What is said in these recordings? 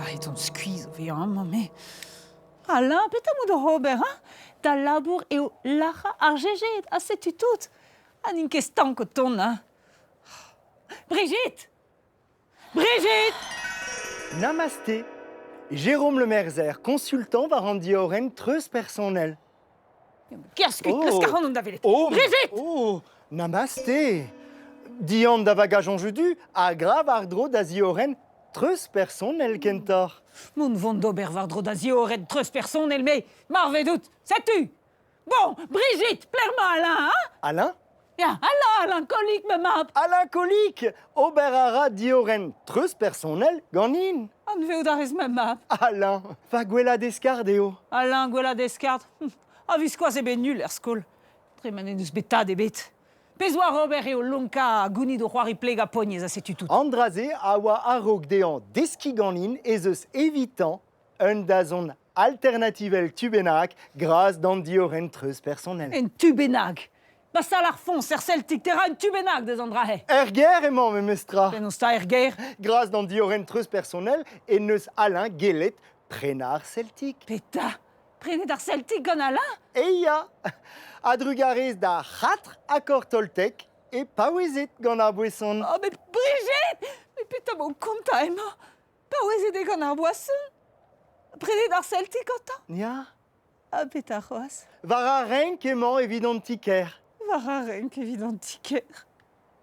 Aet on skuizh o vezañ amañ, me. Alain, petra 'maout oc'h ober, hañ? Da labour eo lac'hañ ar GG, ha setu tout. Ha n'int ket stank o tont, hañ? Brigitte! Brigitte! Namasté. Jérôme Le Merzer, consultant war an diorren treuzpersonel. Kerzh kuit, lesk ac'hanon da welet. Oh, Brigitte! Oh, namasté. Dian da vagajoñ judu ha gra war-dro da ziorren treuzpersonel kentoc'h. Mont vont d'ober war-dro da ziorren treuzpersonel, me, marvet out, setu! Bon, Brigitte, plec'h-mañ Alain, hein? Alain? Ya, Alain, Alain Colik, ma mab. Alain Colik, ober a ra diorren treuzpersonel ganin. Anveout a rez ma mab. Alain, va gwellañ deskard eo. Alain, gwellañ deskard. A-viskoazh eo bet nul er skol. Dre ma n'en deus bet tad ebet. Pezh oar ober eo lonkañ ha gounit o c'hoari plegañ pognez ha setu tout. An dra-se a oa a-raok dezhañ deskiñ ganin ez eus evitañ un dazont alternativel tu bennak gras d'an diorren treuzpersonel. Un tu bennak Ma sal ar foñs er Celtic te ra un tu bennak deus an dra-se. Er gêr emañ memestra. Penaos 'ta er gêr? Gras d'an diorren treuzpersonel en deus Alain gellet prenañ ar Celtic. Petra? Prenet ar Celtic gant Alain? E ya! A-drugarez da c'hatr akord Toltec e paouezet gant ar boeson. Oh, met Brigitte! Mais petra 'mañ o kontañ emañ? Paouezet eo gant ar boason? Prenet ar Celtic gantañ? Ya. Ha petra c'hoazh? War ar renk emañ evit an ti-kêr. War ar renk evit an ti-kêr.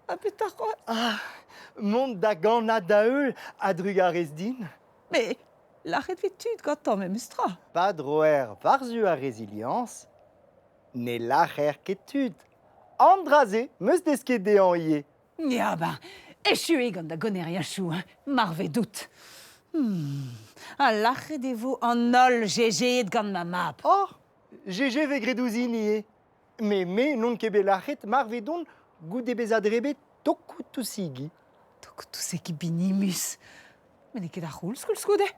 Ha petra c'hoazh? Ah, mont da ganañ da-heul a-drugarez din. Mais lâret 'vez tud gantañ memes tra. Pa droer war-zu ar reziliañs, ne lârer ket tud. An dra-se 'm eus desket dezhañ ivez. Ya ben, echu eo gant da goneriachoù, hein, marvet out. Hmm. Ha lâret e vo an holl GG gant ma mab. Oh, GG 'vez graet ouzhin ivez. Me, me n'on ket bet lâret marvet on goude bezañ drebet tokoù-tousigi. Tokoù-tousigi binimus. Met n'eo ket ar c'houlz koulskoude.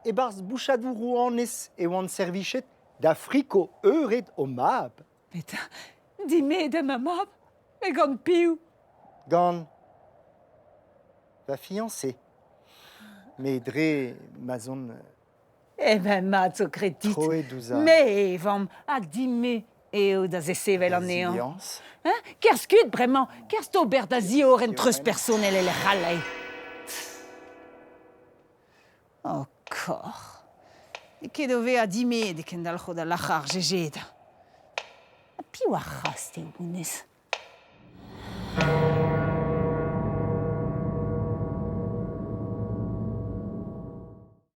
E-barzh bouchadoù rouanez e oan servichet da friko eured ho mab. Petra? Dimet eo ma mab? Met gant piv? Gant va fiancée. Mais dre ma 'z on Eh ben mat zo graet dit. troet ouzh ar Me e vamm ha din-me eo da zesevel anezhañ. résilience. Hein? Kerzh kuit bremañ, kerzh d'ober da ziorren treuzpersonel e lec'h all eo. Oh, kor. N'eo ket o vezañ dimet e kendalc'ho da lac'hañ ar GG. Ha piv ar c'hast eo honnezh?